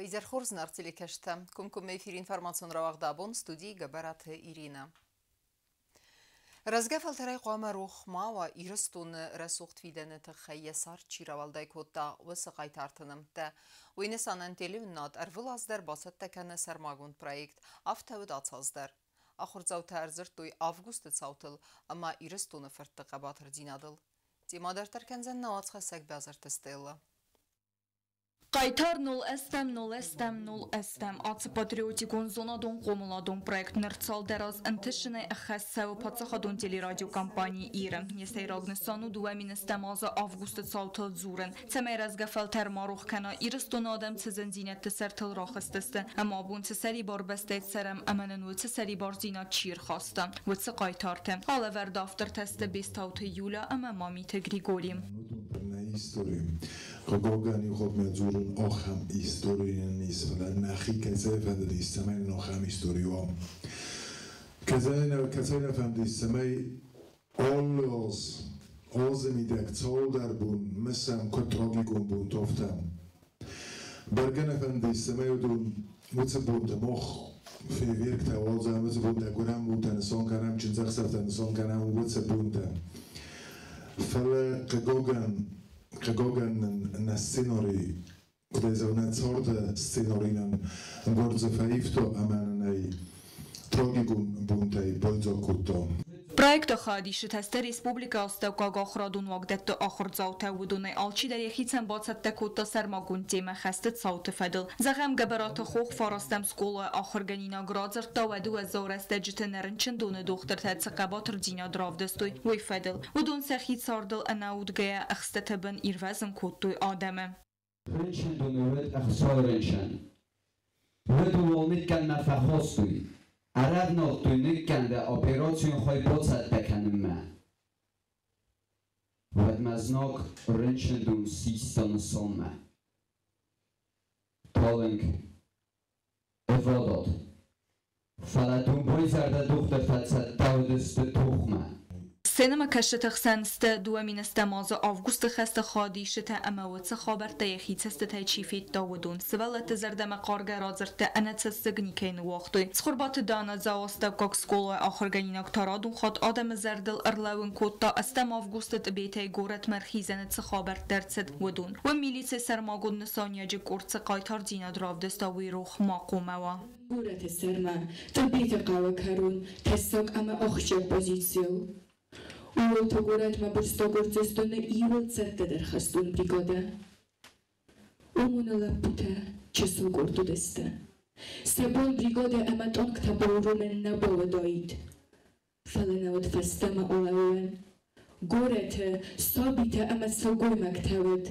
Изӕр хорз, зынаргъ телекӕсджытӕ. Комкоммӕ эфиры информацион рауагъд абон, студийы Гӕбӕраты Иринӕ. Рӕзгӕ фӕлтӕрӕй хъуамӕ рох ма уа, Ирыстоны рӕсугъд фидӕны тыххӕй йӕ цард чи рауӕлдай кодта, уыцы хъайтарты нӕмттӕ. Уый нысанӕн телеуынынад ӕрвылаз дӕр бацӕттӕ кӕны сӕрмагонд проект. Афтӕ уыд ацы аз дӕр. Ахуырдзаутӕ ӕрдзырдтой августы цаутыл ӕмӕ Ирыстоны фыртты хъӕбатырдзинадыл. Темӕ дарддӕр кӕндзӕн нӕ уацхӕссӕг Бязырты Стеллӕ. Хъайтар 0 0 0 ацы патриотикон зонадон-хъомыладон проект ныр цалдӕр аз ӕнтысынӕй ӕххӕст цӕуы паддзахадон телерадиокомпани «Ир-ы». Йӕ сӕйраг нысан у 2000 азы августы цаутыл дзурын, цӕмӕй рӕзгӕ фӕлтӕр ма рох кӕна, Ирыстоны адӕм цы зындзинӕдты сӕртыл рахызтысты ӕмӕ абон цы сӕрибар бӕстӕйы цӕрӕм ӕмӕ нын уыцы сӕрибардзинад чи ӕрхаста, уыцы хъайтарты. Алӕвӕрды автортӕ сты Бестауты Юля ӕмӕ Мамиты Григори. Хъыгагӕн, иу хатт мӕ дзурын, ахӕм истори нын ис, фӕлӕ нӕхи кӕцӕй фӕндыдис, цӕмӕй нын ахӕм истори уа. Кӕцӕй нӕ фӕндис, цӕмӕй алы аз, азы мидӕг цалдӕр бон мысӕм, куыд трагикон бонтӕ, афтӕ. Бӕргӕ нӕ фӕндис, цӕмӕй уыдон уыцы бонтӕ мах фейерверктӕ уадзӕм, уыцы бонтӕ гуырӕн бонтӕ нысан кӕнӕм, чындзӕхсӕвтӕ нысан кӕнӕм, уыцы бонтӕ. Фӕлӕ, хъыгагӕн, хъыгагӕн нын нӕ сценарий, куыд ӕй зӕгъын, нӕ царды сценарий нын гуырдзы фӕивта ӕмӕ нын ӕй трагикон бонтӕй байдзаг кодта. Проекты хайадисджытӕ сты республикӕйы астӕуккаг ахуырадон уагдӕтты ахуырдзаутӕ. Уыдонӕй алчидӕр йӕхицӕн бацӕттӕ кодта сӕрмагонд темӕ хӕсты цауты фӕдыл. Зӕгъӕм, Гӕбӕраты Хох фарастӕм скъолайы ахуыргӕнинаг радзырдта, уӕды уӕззау рӕстӕджыты нӕ рынчындоны дохтыртӕ цы хъӕбатырдзинад равдыстой, уый фӕдыл. Уыдон сӕхи цардыл ӕнӕаудгӕйӕ ӕхстыты бын ирвӕзын кодтой адӕмы. Рынчындоны уыд ӕхцон рынчын. Уыд ууыл ныккӕндмӕ фӕхостой. Ӕрӕвнӕлдтой ныккӕнды операцион хай бацӕттӕ кӕнынмӕ. Уӕдмӕ знаг рынчындон систа нысанмӕ. Талынг, ӕвадат. Фӕлӕ домбайзӕрдӕ дохтыртӕ цӕттӕ уыдысты тохмӕ. Сценӕмӕкӕсджыты хсӕн сты 2000 азы августы хӕсты хайадисджытӕ ӕмӕ уыцы хабӕрттӕ йӕхи цӕстытӕй чи федта, уыдон. Сывӕллӕтты зӕрдӕмӕ хъаргӕ радзырдтӕ ӕнӕцӕссыг никӕй ныууагътой. Цхуырбаты Дана Дзауы астӕуккаг скъолайы ахуыргӕнинаг та радон хатт адӕмы зӕрдыл ӕрлӕууын кодта, ӕстӕм августы Тъбетӕй горӕтмӕ ӕрхизӕны цы хабӕрттӕ ӕрцыд, уыдон. Уым милицийы сӕрмагонд нысаниуӕджы къорд цы хъайтардзинад равдыста, уый рох ма хъуамӕ уа. Горӕты сӕрмӕ, Тъбеты хъӕуы кӕрон, тӕссаг ӕмӕ ахсджиаг позицийыл. Ууылты горӕтмӕ бырста Гуырдзыстоны иууыл цӕттӕдӕр хӕстон бригадӕ. ОМОН-ы лӕппутӕ чысыл къорд уыдысты. Сӕ бон бригадӕ ӕмӕ танктӕ бауромын нӕ бауыдаид. Фӕлӕ нӕ уыд фӕстӕмӕ алӕууӕн. Горӕты сабитӕ ӕмӕ сылгоймӕгтӕ уыд.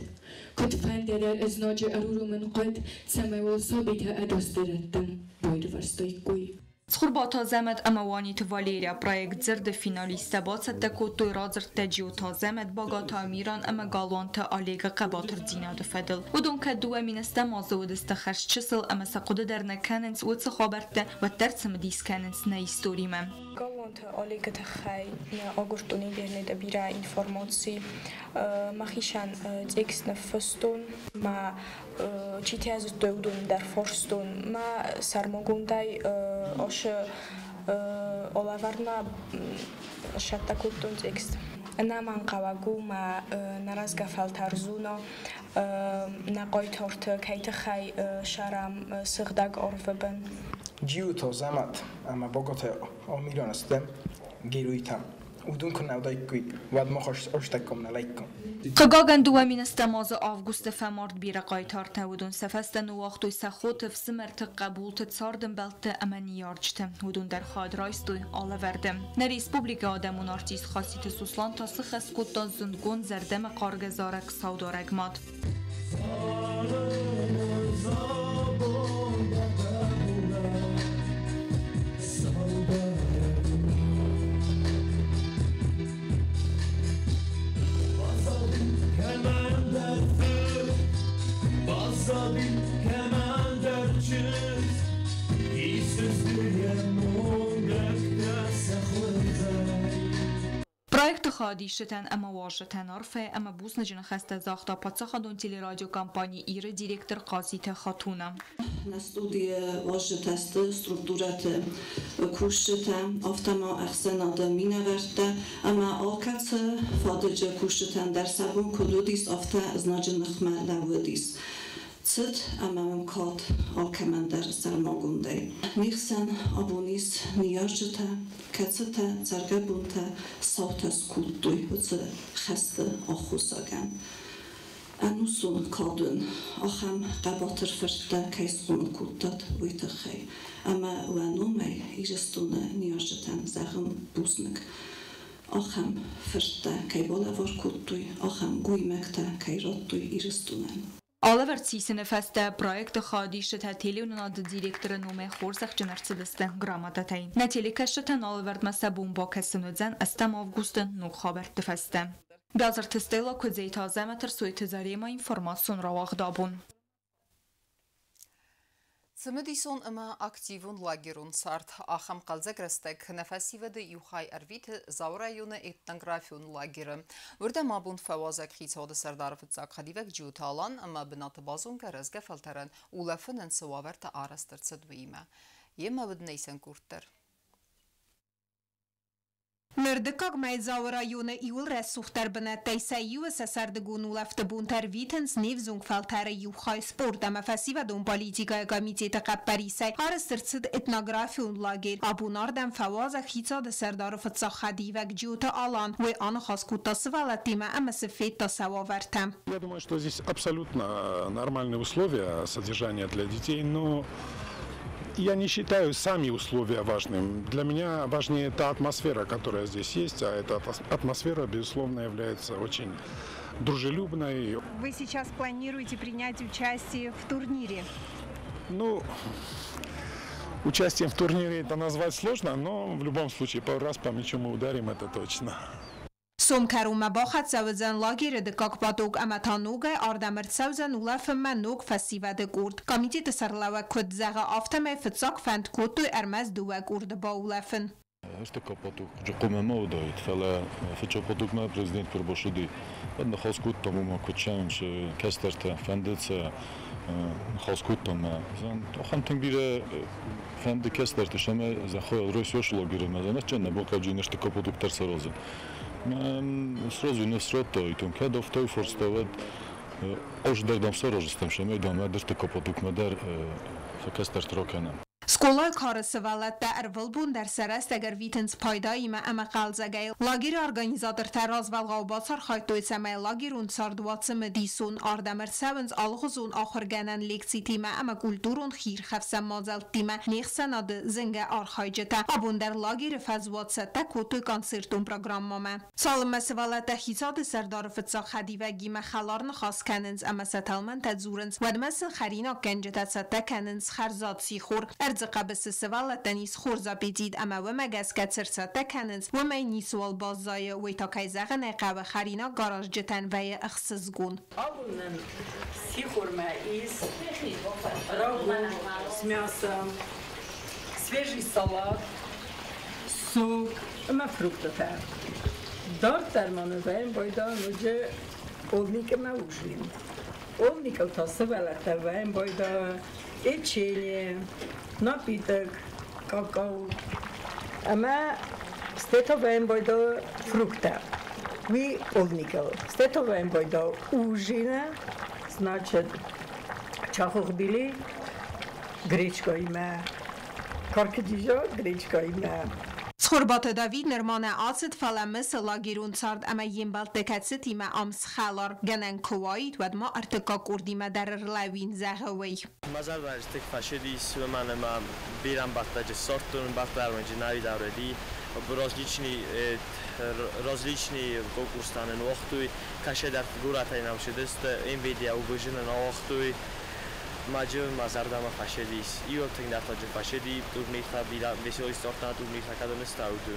Куыдфӕндыдӕр ызнаджы ӕруромын хъуыд, цӕмӕй уал сабитӕ ӕдасдӕр рӕттӕм баирвӕзтаиккой. Цхуырбаты Азӕмӕт ӕмӕ Уаниты Валерия проект «Дзырд-ы финалисттӕ» бацӕттӕ кодтой радзырдтӕ Джиоты Азӕмӕт, Багаты Амиран ӕмӕ Галуанты Олегы хъӕбатырдзинады фӕдыл. Уыдон кӕд 2000 азы уыдысты хӕрзчысыл ӕмӕ сӕ хъуыды дӕр нӕ кӕнынц уыцы хабӕрттӕ, уӕддӕр цымыдис кӕнынц нӕ историмӕ. Галуанты Олегы тыххӕй нӕ агуырдтон интернеты бирӕ информаци. Мӕхицӕн текст ныффыстон, мӕ читӕ зыдтой, уыдон дӕр фарстон. Мӕ сӕрмагондӕй ацы алӕвӕрдмӕ сцӕттӕ кодтон текст. Ӕнӕмӕнгхъӕуӕг у мӕ нӕрӕзгӕ фӕлтӕр зона, нӕ хъайтарты кӕй тыххӕй сарӕм сыгъдӕг арвы бын. Джиуты Азӕмӕт ӕмӕ Боготы Амиран сты геройтӕ. Уыдон куы нӕ уыдаиккой, уӕд мах астӕккам нӕ лӕггам. Хъыгагӕн, 2000 азы августы фӕмард бирӕ хъайтартӕ. Уыдон сӕ фӕстӕ ныууагътой сӕ хоты, фсымӕрты, хъӕбулты, цардӕмбӕлтты ӕмӕ ныййарджыты. Уыдон дӕр хайад райстой алӕвӕрды. Нӕ республикӕйы адӕмон артист Хаситы Сослан та сыхӕс кодта зындгонд зӕрдӕмӕхъаргӕ зарӕг «Саударӕг мад». Проекты хайадисджытӕн ӕмӕ уазджытӕн арфӕ ӕмӕ бузныджы ныхӕстӕ загъта паддзахадон телерадиокомпани «Ир-ы» директор Хъазиты Хатуна. Нӕ студийы уазджытӕ сты структурӕты кусджытӕ, афтӕ ма ӕхсӕнады минӕвӕрттӕ ӕмӕ алкӕцы фадыджы кусджытӕн дӕр сӕ бон куыд уыдис, афтӕ знаджы ныхмӕ лӕууыдис. Цыт ӕмӕ уын кад алкӕмӕн дӕр сӕрмагондӕй. Не хсӕн абон ис ныййарджытӕ, кӕцытӕ цӕргӕбонтӕ саутӕ скодтой уыцы хӕсты аххосагӕн. Ӕнусон кад уын, ахӕм хъӕбатыр фырттӕ кӕй схъомыл кодтат, уый тыххӕй. Ӕмӕ уӕ номӕй Ирыстоны ныййарджытӕн зӕгъын бузныг. Ахӕм фырттӕ кӕй балӕвар кодтой, ахӕм гоймӕгтӕ кӕй радтой Ирыстонӕн. Алӕвӕрд сисыны фӕстӕ проекты хайадисджытӕ телеуынынады директоры номӕй хорзӕхджын ӕрцыдысты грамотатӕй. Нӕ телекӕсджытӕн алӕвӕрдмӕ сӕ бон бакӕсын уыдзӕн ӕстӕм августы ног хабӕртты фӕстӕ. Бязырты Стелла, Куыдзейты Азӕмӕт, Ӕрсойты Заремӕ, информацион рауагъд абон. Цымыдисон ӕмӕ активон лагерон цард. Ахӕм хъӕлдзӕг рӕстӕг нӕ фӕсивӕды иу хай ӕрвиты Дзауы районы этнографион лагеры. Уырдӕм абон фӕуазӕг хицауады сӕрдары фыццаг хӕдивӕг Джиоты Алан ӕмӕ бынаты базонгӕ рӕзгӕ фӕлтӕрӕн улӕфынӕн цы уавӕртӕ арӕзт ӕрцыд, уыимӕ. Йемӕ уыд нӕ къорд дӕр. Ныр дыккаг мӕй Дзауы районы иууыл рӕсугъддӕр бынӕттӕй сӕ иуы сӕ сӕрдыгон улӕфты бонтӕ ӕрвитынц не взонг фӕлтӕры иу хай. Спорт ӕмӕ фӕсивӕдон политикӕйы комитеты хъӕппӕрисӕй арӕзт ӕрцыд этнографион лагерь. Абон ардӕм фӕуазӕг хицауады сӕрдары фыццаг хӕдивӕг Джиоты Алан. Уый аныхас кодта сывӕллӕттимӕ ӕмӕ сын федта сӕ уавӕртӕ. Я думаю, что здесь абсолютно нормальные условия содержания для детей, но я не считаю сами условия важным. Для меня важнее та атмосфера, которая здесь есть, а эта атмосфера, безусловно, является очень дружелюбной. Вы сейчас планируете принять участие в турнире? Ну, участием в турнире это назвать сложно, но в любом случае пару раз по мячу мы ударим, это точно. Сом кӕронмӕ бахӕццӕ уыдзӕн лагеры дыккаг поток ӕмӕ та ногӕй ардӕм ӕрцӕудзӕн улӕфынмӕ ног фӕсивӕды къорд. Комитеты сӕргълӕууӕг куыд зӕгъы, афтӕмӕй фыццаг фӕнд кодтой ӕрмӕст дыууӕ къорды баулӕфын. Ӕртыккаг поток хъуамӕ ма уыдаид, фӕлӕ фыццаг потокмӕ президент куы ӕрбацыди, уӕд ныхас кодтам уымӕ, куыд цӕуынц кӕстӕртӕ, фӕндыд сӕ, ныхас кодтам ӕмӕ ахӕм тынг бирӕ фӕнды кӕстӕрты сӕмӕ райсошы лагеры ӕмӕ нӕ бахъуаджы ӕртыккаг поток дӕр саразын. Сразу ныфс радта, кӕд афтӕ у фарста, уӕд ӕз дӕр дам сараздзыстӕм, цӕмӕй дам ӕртыккаг потокмӕ дӕр кӕстӕрты ракӕнӕм. Скъолайы кары сывӕллӕттӕ ӕрвылбон дӕр сӕ рӕстӕг ӕрвитынц пайдаимӕ ӕмӕ хъӕлдзӕгӕй. Лагеры организатортӕ развӕлгъау бацархайдтой, цӕмӕй лагерон цард уа цымыдисон. Ардӕм ӕрцӕуынц алыгъуызон ахуыргӕнӕн лекцитимӕ ӕмӕ культурон хиирхӕфсӕн мадзӕлттимӕ не хсӕнады зынгӕ архайджытӕ. Абон дӕр лагеры фӕзуат цӕттӕ кодтой концертон программӕмӕ. Цалынмӕ сывӕллӕттӕ хицауады сӕрдары фыццаг хӕдивӕгимӕ хӕлар ныхас кӕнынц ӕмӕ сӕ тӕлмӕнтӕ дзурынц, уӕдмӕ сын хӕринаггӕнджытӕ цӕттӕ кӕнынц хӕрзад сихор. Ӕрдзы хъӕбысы сывӕллӕттӕн ис хорз аппетит ӕмӕ уымӕ гӕсгӕ цы рцӕттӕ кӕнынц, уымӕй ницыуал баззайы. Уый та, кӕй зӕгъын ӕй хъӕуы, хӕринагаразджытӕн вӕййы ӕхсызгон. Абон нын сихормӕ ис рагу с мясом, свежий салат, сок ӕмӕ фруктытӕ. Дарддӕр ма нын вӕййы пайда ноджы олник ӕмӕ ужин. Олникыл та сывӕллӕттӕ вӕййы пайда печенье, напиток, какао ӕмӕ стӕй та вӕййы пайда фруктӕ. Уый олникыл. Стӕй та вӕййы пайда ужины, значит, чахохбили гречкаимӕ, карчы дзидза гречкаимӕ. Цхуырбаты Давид нырма нӕ ацыд, фӕлӕ мысы лагерон цард ӕмӕ йе мбӕлтты, кӕцытимӕ ам схӕлар. Гӕнӕн куы уаид, уӕд ма ӕртыккаг къордимӕ дӕр ӕрлӕууин, зӕгъы уый. Мӕ зӕрдӕ тынг фӕцыдис, уымӕн ӕмӕ бирӕ ӕмбӕлттӕ ссардтон, ӕмбӕлттӕ навидауреди различные конкурстӕ нын уагътой, кӕцыдӕр горӕтӕй нӕм цыдысты, МВД-йӕ УБЖ нын ауагътой. Маджы мӕ зӕрдӕмӕ фӕцыдис. Иуыл тынгдӕр та фӕцыди турниртӕ, бирӕ веселый сорттӕ турниртӕ кӕдӕм стауды.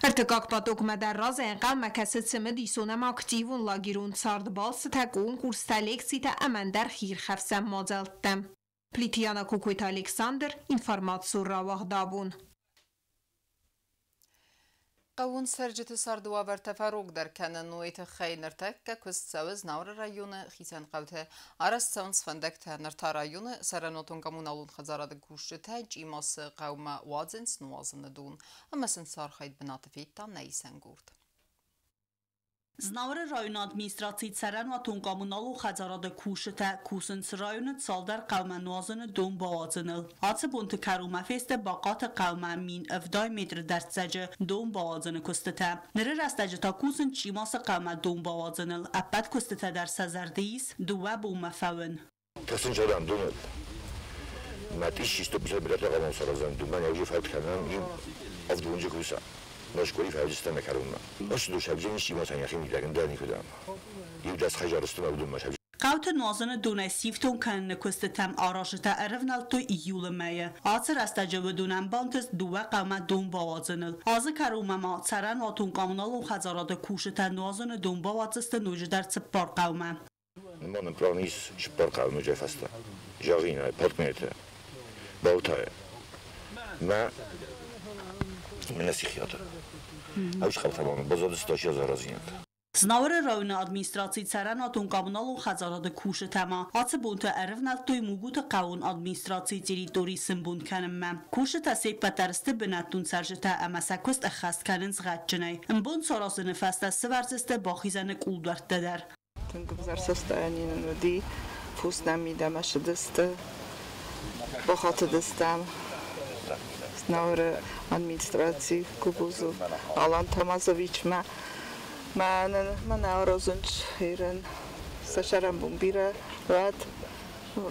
Ӕртыккаг потокмӕ дӕр разӕй ӕнхъӕлмӕ кӕсы цымыдисон ӕмӕ активон лагерон цард, балцытӕ, конкурстӕ, лекцитӕ ӕмӕ ӕндӕр хиирхӕфсӕн мадзӕлттӕ. Плиты Яна, Кокойты Александр, информацион рауагъд абон. Хъӕууон цӕрджыты царды уавӕртӕ фӕрогдӕр кӕнын, уый тыххӕй ныртӕккӕ куыст цӕуы Знауыры районы хицӕн хъӕуты. Арӕзт цӕуынц фӕндӕгтӕ. Ныр та районы цӕрӕнуатон-коммуналон хӕдзарады кусджытӕ Чъимасы хъӕумӕ уадзынц нуазыны дон. Ӕмӕ сын сӕ архайд бынаты федта нӕ исӕнгурд. Знауыры районы администрацийы цӕрӕнуатон-коммуналон хӕдзарады кусджытӕ кусынц районы цалдӕр хъӕумӕ нуазыны дон бауадзыныл. Ацы бонты кӕронмӕ фесты Бахъаты хъӕумӕ 1070 метры дӕрддзӕджы дон бауадзыны куыстытӕ. Ныры рӕстӕджы та кусынц Чъимасы хъӕумӕ дон бауадзыныл. Ӕппӕт куыстытӕ дӕр сӕ зӕрды ис 2 бонмӕ фӕуын. Тыхсын зӕгъӕм доныл. Мӕ 1150 метртӕ хъӕуон саразӕм, дымӕ нӕуджы фӕуд кӕнӕм, иу авд уынджы куса. Мӕскуыйы фӕуыдзыстӕм нӕ кӕронмӕ. Ацы сабджын Чъимасӕн йӕхи мидӕг ӕндӕр никуыдӕм. Иу 10 хӕдзары сты мӕ уыдонмӕ. Хъӕуты нуазыны донӕй сифтонг кӕныны куыстытӕм аразджытӕ ӕрӕвнӕлдтой июлы мӕйы. Ацы рӕстӕджы уыдонӕн бантыст 2 хъӕумӕ дон бауадзыныл. Азы кӕронмӕ ма цӕрӕнуатон-коммуналон хӕдзарады кусджытӕ нуазыны дон бауадздзысты ноджыдӕр 4 хъӕумӕ. Нымӕнӕн план ис 4 хъӕуы ноджы фӕстӕ. Зӕгъинӕй, Партнертӕ, Балтайы, мӕ Менасихиаты. Ӕвз хъӕутӕ баззадысты заразинӕгтӕ. Знауыры районы администрацийы цӕрӕнуатон-коммуналон хӕдзарады кусджытӕ ма ацы бонты ӕрӕвнӕлдтой Мугуты хъӕуон администрацийы территорийы сымбонд кӕнынмӕ. Кусджытӕ се ппӕт дӕр сты бынӕттон цӕрджытӕ ӕмӕ сӕ куыст ӕххӕст кӕнынц гъӕдджынӕй. Ӕмбонд саразыны фӕстӕ сывӕрдзысты бахизӕны къулдуӕрттӕ дӕр. Тынг ӕвзӕр состояние нын уыди, фос нӕм мидӕмӕ ссыдысты, бахатыдыстӕм Знауыры администраци Гугузу Алан Тамазовичмӕ. Мӕнӕн мӕнӕ аразынц ирӕн сӕ сӕрӕнбон бирӕ уӕд.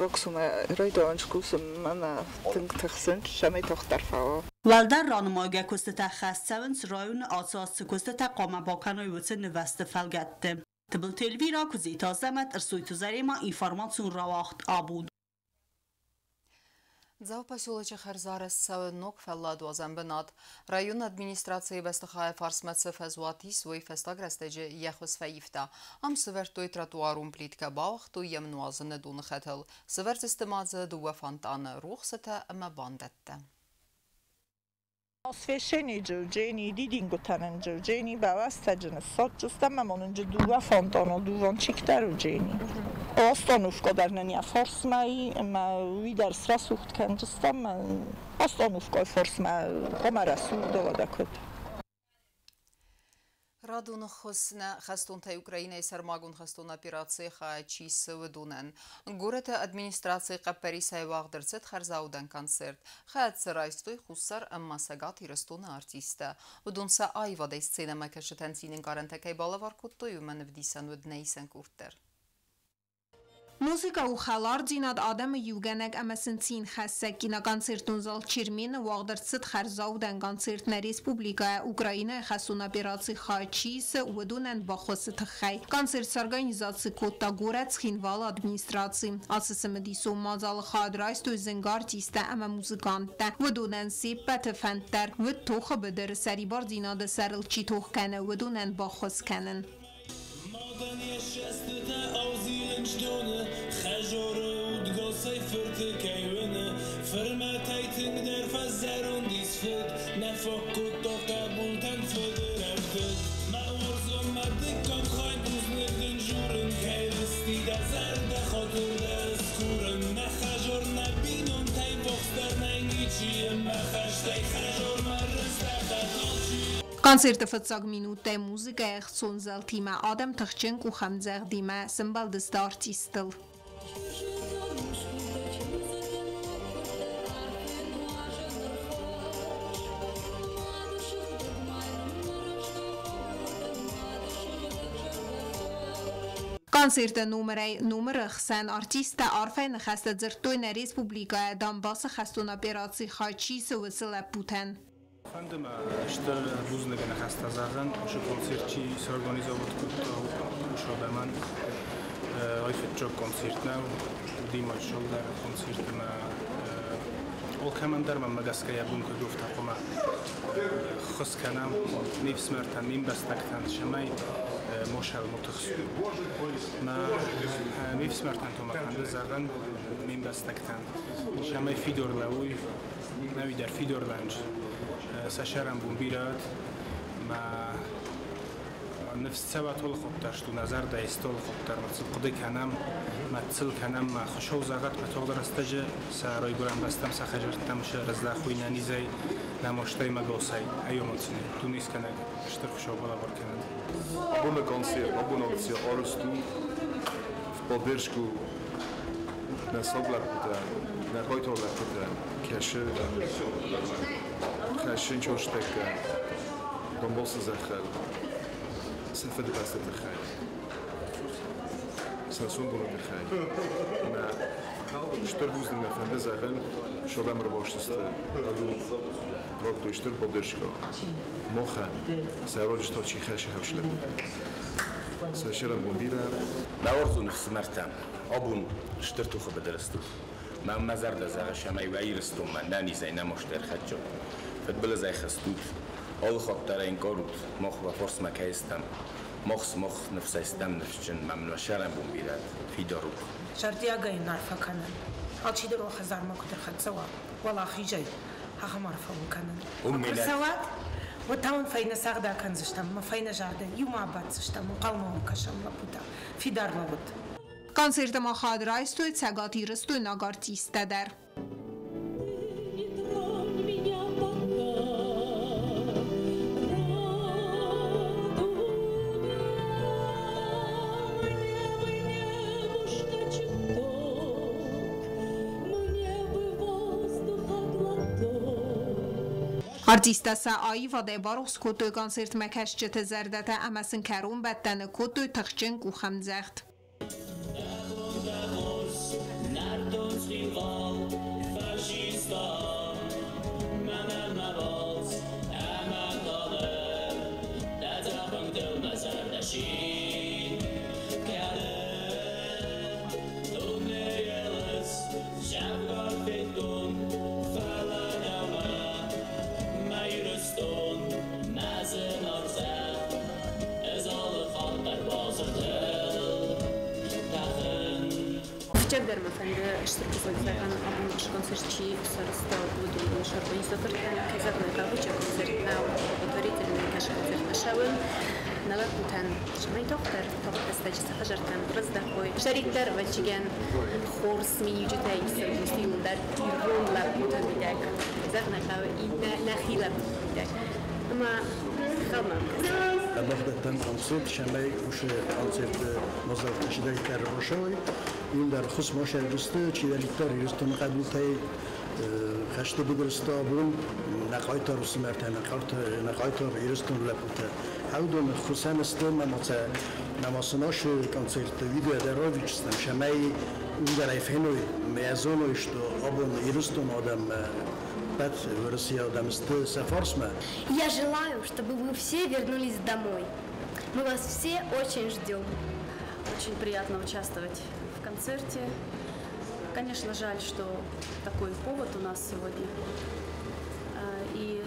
Роксумӕ райдайын скусын мӕнӕ тынг тыхсынц, цӕмӕй тагъддӕр фӕуа. Уӕлдӕр ранымайгӕ куыстытӕ хӕст цӕуынц районы ацы аз цы куыстытӕ хъуамӕ бакӕной, уыцы нывӕзты фӕлгӕтты. Тыбылты Эльвира, Куыдзиты Азӕмӕт, Ӕрсойты Заремӕ, информацион рауагъд «Абон». Дзауы поселочы хӕрзарӕзт цӕуы ног фӕлладуадзӕн бынат. Районы администрацийы бӕстыхайы фарсмӕ цы фӕзуат ис, уый фӕстаг рӕстӕджы йӕ хуыз фӕивта. Ам сывӕрдтой тротуарон плиткӕ, бауагътой йӕм нуазыны доны хӕтӕл. Сывӕрдзысты ма дзы 2 фонтаны, рухсытӕ ӕмӕ бандӕттӕ. Освещение джени, дидингутӕн джени, бӕлӕстӕджын ссадджыстӕм ӕмӕ нын 2 фонтаны, дувончик дӕр джени. Остановка дӕр нын йӕ фарсмӕ и, ӕмӕ уый дӕр срӕсугъд кӕнджыстӕм. Остановкайы фарсмӕ хъуамӕ рӕсугъд уа куыд. Радоны ххуыс нӕ хӕстонтӕй Украинӕйы сӕрмагонд хӕстон операцийы хайад чи цы уыдонӕн. Горӕты администрацийы хъӕппӕрисӕй уагъд ӕрцыд хӕрзаудӕн концерт. Хайад дзы райстой Хуссар ӕмӕ Цӕгат Ирыстоны артисттӕ. Уыдон сӕ аивадӕй сценӕмӕкӕсджытӕн цинӕнкъарӕнтӕ кӕй балӕвар кодтой, уымӕн ӕвдисӕн уыд нӕ исӕн къорд дӕр. Музыка у хӕлардзинад адӕмы иугӕнӕг ӕмӕ сын цинхӕссӕг. Киноконцертон зал «Чермен»-ы уагъд ӕрцыд хӕрзаудӕн концерт нӕ республикӕйы Украинӕйы хӕстон операцийы хайад чи исы, уыдонӕн баххуысы тыххӕй. Концерт сорганизаци кодта горӕт Цхинвалы администраци. Ацы цымыдисон мадзалы хайад райстой зынгӕ артисттӕ ӕмӕ музыканттӕ. Уыдонӕн се ппӕты фӕнд дӕр уыд тохы быдыры сӕрибардзинады сӕрыл чи тох кӕны, уыдонӕн баххуыс кӕнын. Концерты фыццаг минуттӕй музыкӕйы ӕхцон зӕлтимӕ адӕм тыхджын къухӕмдзӕгъдимӕ сӕмбӕлдысты артисттыл. Концерты номерӕй номеры хсӕн артисттӕ арфӕйы ныхӕстӕ дзырдтой нӕ республикӕйы Донбассы хӕстон операцийы хайад чи исы, уыцы лӕппутӕн. Фӕнды мӕ стыр бузныгы ныхӕстӕ зӕгъын, уыцы концерт чи сорганизовать кодта, уыцы адӕмӕн. Ай фыццаг концерт нӕу, уыди ма чысылдӕр концерт ӕмӕ алкӕмӕн дӕр мӕнмӕ гӕсгӕ йӕ бон куыд у, афтӕ хъуамӕ ххуыс кӕнӕм не фсымӕртӕн, не мбӕстӕгтӕн, цӕмӕй мосӕл мо тыхсой. Мӕ ме фсымӕртӕн то мӕ фӕнды зӕгъын, ме мбӕстӕгтӕн, цӕмӕй фидар лӕууой, нӕуи дӕр фидар лӕууынц, сӕ сӕрӕнбон бирӕ уӕд. Мӕ ныфс цӕуа толхоптар шту нӕ зӕрдӕйы столхоптар мӕ цыл хъуыды кӕнӕм, мӕ цыл кӕнӕм, мӕ Хуыцау зӕгъӕд, мӕ тагъд рӕстӕджы сӕ райгуырӕн бӕстӕм, сӕ хӕдзӕрттӕм сӕ рыздӕхой нӕнизӕй, нӕ мастӕй, мӕ госӕй. Ӕйомоцини дунескӕнӕг Стыр Хуыцау балӕвар кӕнӕд. Абоны концерт, абон акция арӕзт у в поддержку нӕ саг лӕппутӕ, нӕ хъайтар лӕппутӕ кӕсы хӕссын чостӕккӕ Донбассы зӕххыл сӕ фыдыбӕсты тыххӕй, сӕ сомбоны тыххӕй. Ӕмӕ стыр бузныг мӕ фӕнды зӕгъын, содӕм ӕрбастысты радтой стыр поддержка махӕн, сӕ раджы та чи хӕссы хӕфсы лӕппутӕ. Сӕ сӕрӕнбон бирӕ. Мӕ уарзон ӕфсымӕртӕ, абон стыр тохы быдыры стут. Мӕ мӕ зӕрдӕ зӕгъы, цӕмӕй уӕ Ирыстонмӕ нӕнизӕй нӕ маст ӕрхӕццӕ. Фыдбылызӕй хызтут, алы хатт дӕр ӕнкъарут, мах уӕ фарсмӕ кӕй стӕм. Мах сымах ныфсӕй стӕм ныфсджын, мӕ мын уӕ сӕрӕнбон бирӕ, фидар ут. Зӕрдиагӕй йын арфӕ кӕнын. Алчидӕр уӕ хӕдзармӕ куыд ӕрхӕццӕ уа, уӕлахизӕй, ахӕм арфӕ уын кӕнын. Куы рцӕуат, уӕд та уын фӕйнӕ цагъд акӕндзыстӕм ӕмӕ фӕйнӕ зарды иумӕ абаддзыстӕм, ӕнхъӕлмӕ уӕм кӕсӕм, лӕппутӕ. Фидар лӕуут. Концерты ма хайад райстой цӕгатирыстойнаг артисттӕ дӕр. Артисттӕ сӕ аивадӕй барухс кодтой концертмӕ кӕсджыты зӕрдӕтӕ ӕмӕ сын кӕронбӕттӕны кодтой тыхджын къухӕмдзӕгъд. Фыццагдӕр мӕ фӕнды стыр бузныг зӕгъын абон концерт чи сарӕзта, уыдон организатортӕн, кӕй зӕгъын ӕй хъӕуы, концерт нӕу благотворительный, кӕсы концертмӕ ссӕуын. Нӕ лӕппутӕн цӕмӕй тагъддӕр тагъд рӕстӕджы сӕ хӕдзӕрттӕм рыздӕхой. Сӕриддӕр ӕвӕццӕгӕн хорз миниуджытӕ исӕн иууылдӕр ирон лӕппуты мидӕг, кӕй зӕгъын ӕй хъӕуы, иннӕ нӕхи лӕппуты мидӕг. Ӕмӕ хӕлмӕ Багдадтан концерт, цӕмӕй уыцы концерты мадзӕлттӕ чидӕриддӕр ӕрбацӕуой, иууылдӕр ӕххуыс ма сӕрдысты, чидӕриддӕр Ирыстоны хъӕбултӕй хӕсты быдыры абон нӕ хъайтар ӕфсымӕртӕ, нӕ хъайтар Ирыстоны лӕппутӕ. Уыдон ӕххуысӕн сты ӕмӕ сын ацы концерты видео дӕр равдисдзыстӕм, цӕмӕй уымдӕрӕй феной, ӕмӕ зоной, что абон Ирыстоны адӕм ӕппӕт Уӕрӕсейы адӕм сты сӕ фарсмӕ. Я желаю, чтобы вы все вернулись домой. Мы вас все очень ждем. Очень приятно участвовать в концерте. Конечно, жаль, что такой повод у нас сегодня. И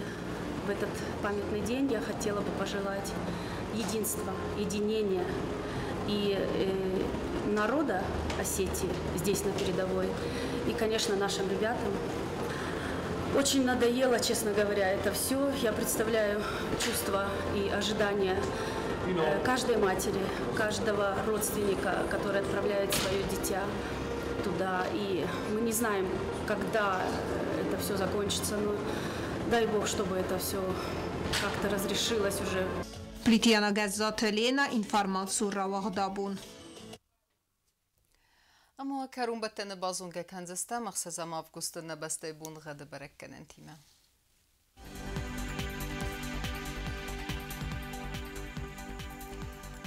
в этот памятный день я хотела бы пожелать единства, единения и народа Осетии здесь на передовой, и, конечно, нашим ребятам. Очень надоело, честно говоря, это все. Я представляю чувства и ожидания каждой матери, каждого родственника, который отправляет свое дитя туда. И мы не знаем, когда это все закончится, но дай Бог, чтобы это все как-то разрешилось уже. Плиты Яна, Гӕззаты Лена, информацион рауагъд Абон. Ӕмӕ кӕронбӕттӕны базонгӕ кӕндзыстӕм 6 августы нӕ бӕстӕйы боныгъӕды бӕрӕггӕнӕнтимӕ.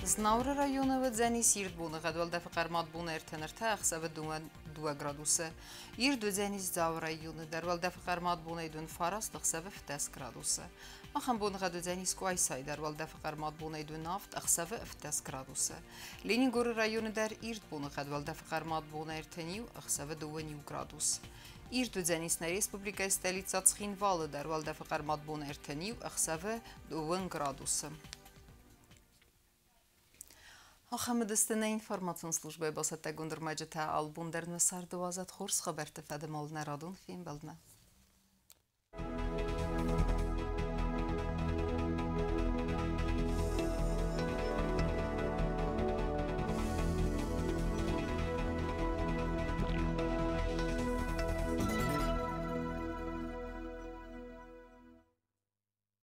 Знауыры районы уыдзӕнис ирд боныгъӕд, уӕлдӕфы хъӕрмад бон 33, ӕхсӕвы 2 градусы. Ирд уыдзӕнис Дзауы районы дӕр, уӕлдӕфы хъӕрмад бонӕй 29, ӕхсӕвы 17 градусы. Ахӕм боныгъӕд уыдзӕнис Къуайсайы дӕр, уӕлдӕфы хъӕрмад бонӕй 27, ӕхсӕвы 17 градусы. Ленингоры районы дӕр ирд боныгъӕд, уӕлдӕфы хъӕрмад бонӕй 31, ӕхсӕвы 2 градус. Ирд уыдзӕнис нӕ республикӕйы столицӕ Цхинвалы дӕр, уӕлдӕфы хъӕрмад бон 31, ӕхсӕвы 2 градусы. Ахӕм уыдысты нӕ информацион службӕйы бацӕттӕгонд ӕрмӕджытӕ. Алы бон дӕр нӕ царды уадзӕд хорз хабӕртты фӕдыл нӕ радон фембӕлдмӕ.